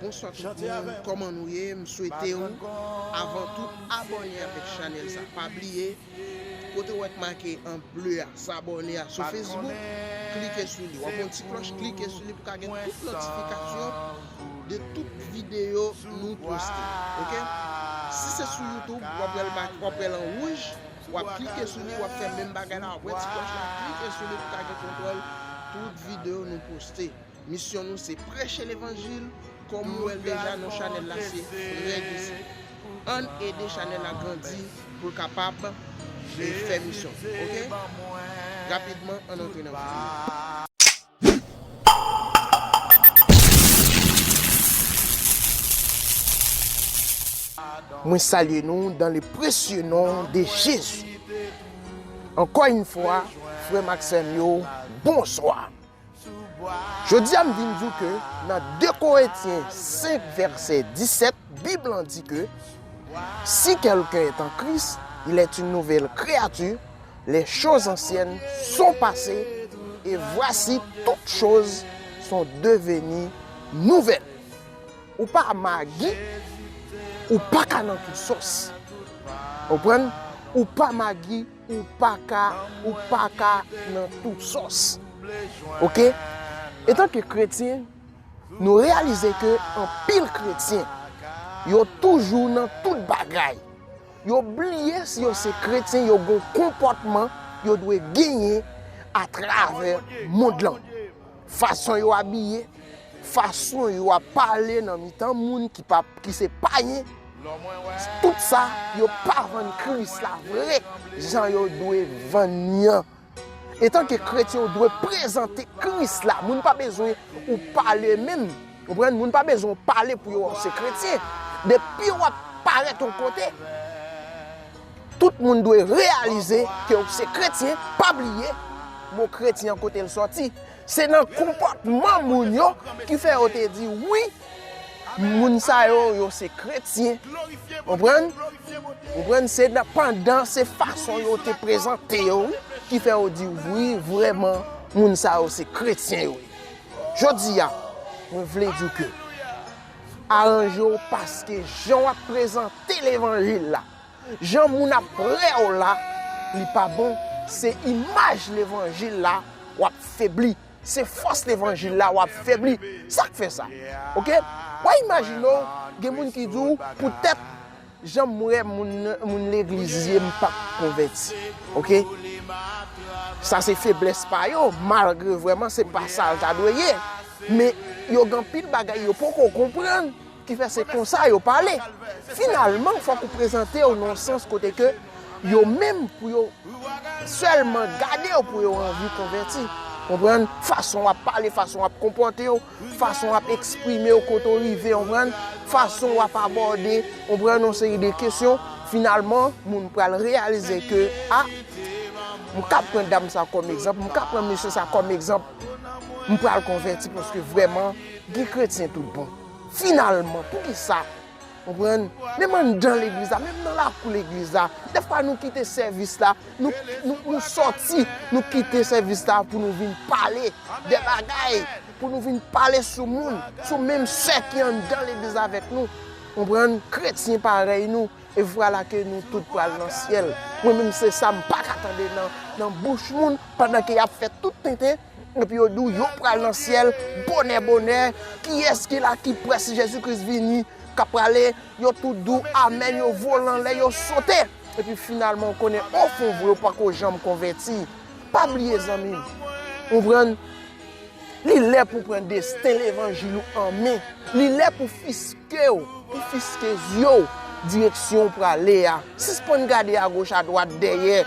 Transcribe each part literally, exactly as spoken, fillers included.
Bonswa tout moun, kòman nou ye? M swete w, avan tou, abòne avèk chanèl sa. Pa bliye, kote w wè k make an ble a, s'abonner a sou Facebook, klike sou li. W ap wè yon ti klòch, klike sou li pou w ka gen tout notifikasyon de tout videyo nou poste. Oke? Si se sou YouTube, w ap wè l mak-, w ap wè l an wouj, w ap klike sou li, w ap fè menm bagay la, w ap wè ti klòch la, klike sou li pou w ka gen kontwòl tout videyo nou poste. Misyon nou se preche levanjil, kòm ou wè l deja, non chanèl la se Frè Gise. Ann ede chanèl la grandi pou l kapab, e, fè misyon, oke? Rapidman, ann antre nan videyo. Mwen salye nou dans le précieux nom de Jésus. Ankò yon fwa, frè m ak sè m yo, bonswa. Jodi a m vin di w ke nan de Korentyen senk vèsè disèt, Bib lan di ke si quelqu'un est en Christ, il est une nouvelle créature, les choses anciennes sont passées, et voici toutes choses sont devenues nouvelles. Ou pa magi, ou pa ka nan tout sòs. Konprann? Ou pa magi, ou pa ka, ou pa ka nan tout sòs. Oke? Etanke kretyen, nou reyalize ke anpil kretyen, yo toujou nan tout bagay. Yo bliye si yo se kretyen, yo gon konpòtman yo dwe genyen atravè mond lan. Fason yo abiye, fason yo ap pale nan mitan moun ki pa, ki se payen, tout sa, yo pa vann Kris la vre, jan yo dwe vann li an. Etanke kretyen, ou dwe prezante Kris la. Moun pa bezwen ou pale menm. Konprann? Moun pa bezwen ou pale pou yo wè w se kretyen. Depi w ap parèt yon kote, tout moun dwe reyalize ke w se kretyen. Pa bliye, mo kretyen an kote l sòti. Se nan konpòtman moun yo ki fè yo te di wi, moun sa yo, yo se kretyen. Konprann? Konprann? Se nan, pandan se fason yo te prezante yo, wi, ki fè yo di wi, vrèman, moun sa yo se kretyen yo ye. Jodi a, mwen vle di w ke aranje w paske jan w ap prezante levanjil la, jan moun ap wè w la, li pa bon. Se imaj levanjil la w ap febli. Se fòs levanjil la w ap febli. Sa k fè sa? Oke? W a imajine w, gen moun ki di w, poutèt jan m wè moun, moun legliz ye, m p ap konvèti. Oke? Sa se feblès pa yo, malgre vrèman se pa sa l ta dwe ye. Men yo gen anpil bagay yo poko konprann. Ki fè se konsa yo pale. Finalman, fòk ou prezante w nan yon sans kote ke yo menm pou yo sèlman gade w pou yo anvi konvèti. Konprann? Fason w ap pale, fason w ap konpòte w, fason w ap eksprime w kote w rive, konprann? Fason w ap abòde, konprann, yon seri de kesyon. Finalman, moun pral reyalize ke, a, m ka pran dam sa kòm egzanp, m ka pran mesye sa kòm egzanp, m pral konvèti paske vrèman, gen kretyen tout bon. Finalman, poukisa? Konprann? Menm anndan legliz la, menm nan lakou legliz la, dèfwa nou kite sèvis la, nou, nou, nou sòti, nou kite sèvis la pou nou vin pale de bagay, pou nou vin pale sou moun, sou menm sè ki anndan legliz avèk nou. Konprann? Kretyen parèy nou, e vwala ke nou tout pral nan syèl. Mwen menm se sa m pa ka tande nan, nan bouch moun, pandan ke y ap fè tout tenten, epi yo di w yo pral nan syèl, bonè, bonè. Kiyès ki la ki prè si Jezi Kris vini, k ap prale, yo tout di w amèn, yo vole anlè, yo sote. Epi finalman, ou konnen, ofon vre, ou pako janm konvèti. Pa bliye, zanmi m. Konprann? Li lè pou pran desten levanjil ou an men. Li lè pou fiske w, pou fiske zye w, direksyon w prale a. Sispann gade agoch adwat dèyè.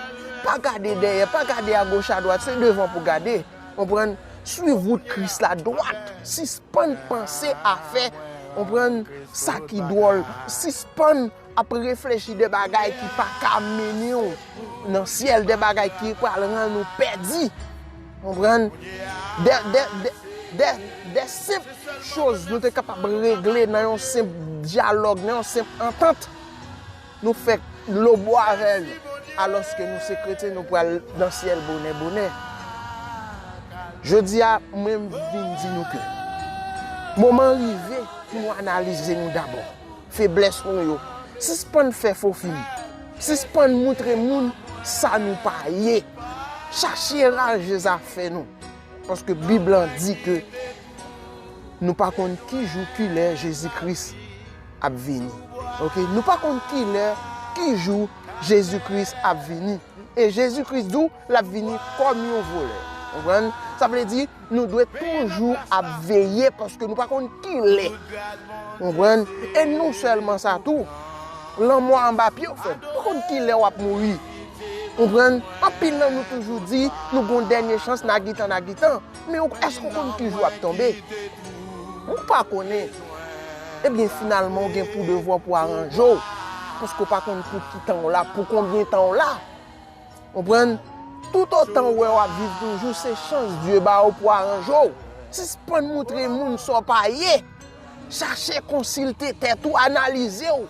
Pa gade dèyè, pa gade agoch adwat, se devan pou gade. Konprann? Swiv wout Kris la dwat. Sispann panse afè, konprann, sa ki dwòl. Sispann ap reflechi de bagay ki pa ka mennen w nan syèl, de bagay ki pral rann ou pèdi. Konprann? De, de, de, de, de senp choz nou te kapab regle nan yon senp dyalòg, nan yon senp antant. Nou fè lobo avè l. Alòske nou se kretyen, nou pral nan syèl bonè, bonè. Jodi a, mwen vin di nou ke Moman rive pou nou analize nou dabò. Feblès nou yo. Sispann fè fo fim. Sispann moutre moun sa nou pa ye. Chache ranje zafè nou. Paske Bib lan di ke nou pa konn ki jou, ki lè Jezi Kris ap vini. Oke? Nou pa konn ki lè, ki jou Jezi Kris ap vini. E Jezi Kris di w l ap vini kòm yon vòlè. Konprann? Sa vle di, nou dwe toujou ap veye paske nou pa konn ki lè. Konprann? E non sèlman sa tou, lanmò anba pye w, frè m. Ou pa konn ki lè w ap mouri. Konprann? Anpil nan nou toujou di, nou gon dènye chans, nagitan, nagitan. Men ou, èske ou konn ki jou w ap tonbe? Ou pa konnen. Ebyen, finalman, ou gen pou devwa pou aranje w. Paske ou pa konn pou ki tan w la, pou konbyen tan w la. Konprann? Toutotan w wè w ap viv toujou, se chans Dye ba w pou aranje w. Sispann moutre moun sa w pa ye. Chache konsilte tèt ou, analize w.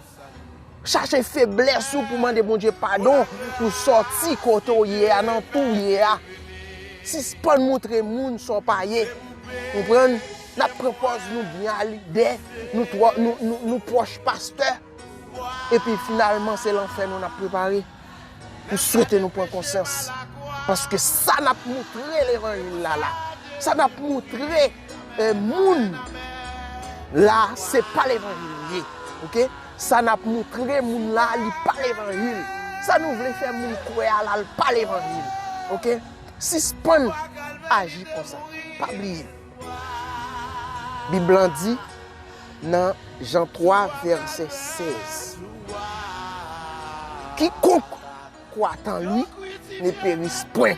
Chache feblès ou pou mande Bondye padon, pou sòti kote w ye a, nan tou w ye a. Sispann moutre moun sa w pa ye. Konprann? N ap pran pòz nou byen a lidè, nou twò, nou, nou, nou pwòch pastè. Epi finalman, se lanfè nou n ap prepare. M swete nou pran konsyans. Paske sa n ap moutre levanjil la la, sa n ap moutre, eh, moun la, se pa levanjil li ye. Oke? Sa n ap moutre moun la, li pa levanjil. Sa nou vle fè moun kwè a la, l pa levanjil. Oke? Sispann aji konsa. Pa bliye. Bib lan di nan Jan twa, vèsè sèz, quiconque croit en lui ne périsse point.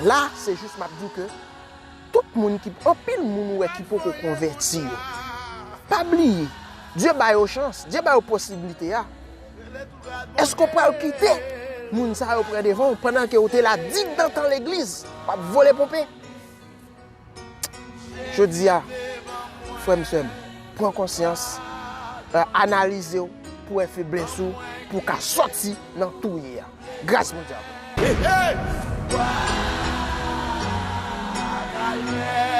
La, se jis m ap di w ke tout moun ki, anpil moun ou wè ki poko konvèti yo. Pa bliye, Dye ba yo chans, Dye ba yo posiblite a. Èske w pral kite moun sa yo pran devan w pandan ke w te la digdantan legliz, w ap vole ponpe? Jodi a, frè m, sè m, pran konsyans, eh, analize w pou wè feblès ou, pou w ka sòti nan tou w ye a. Gras Bondye avè w.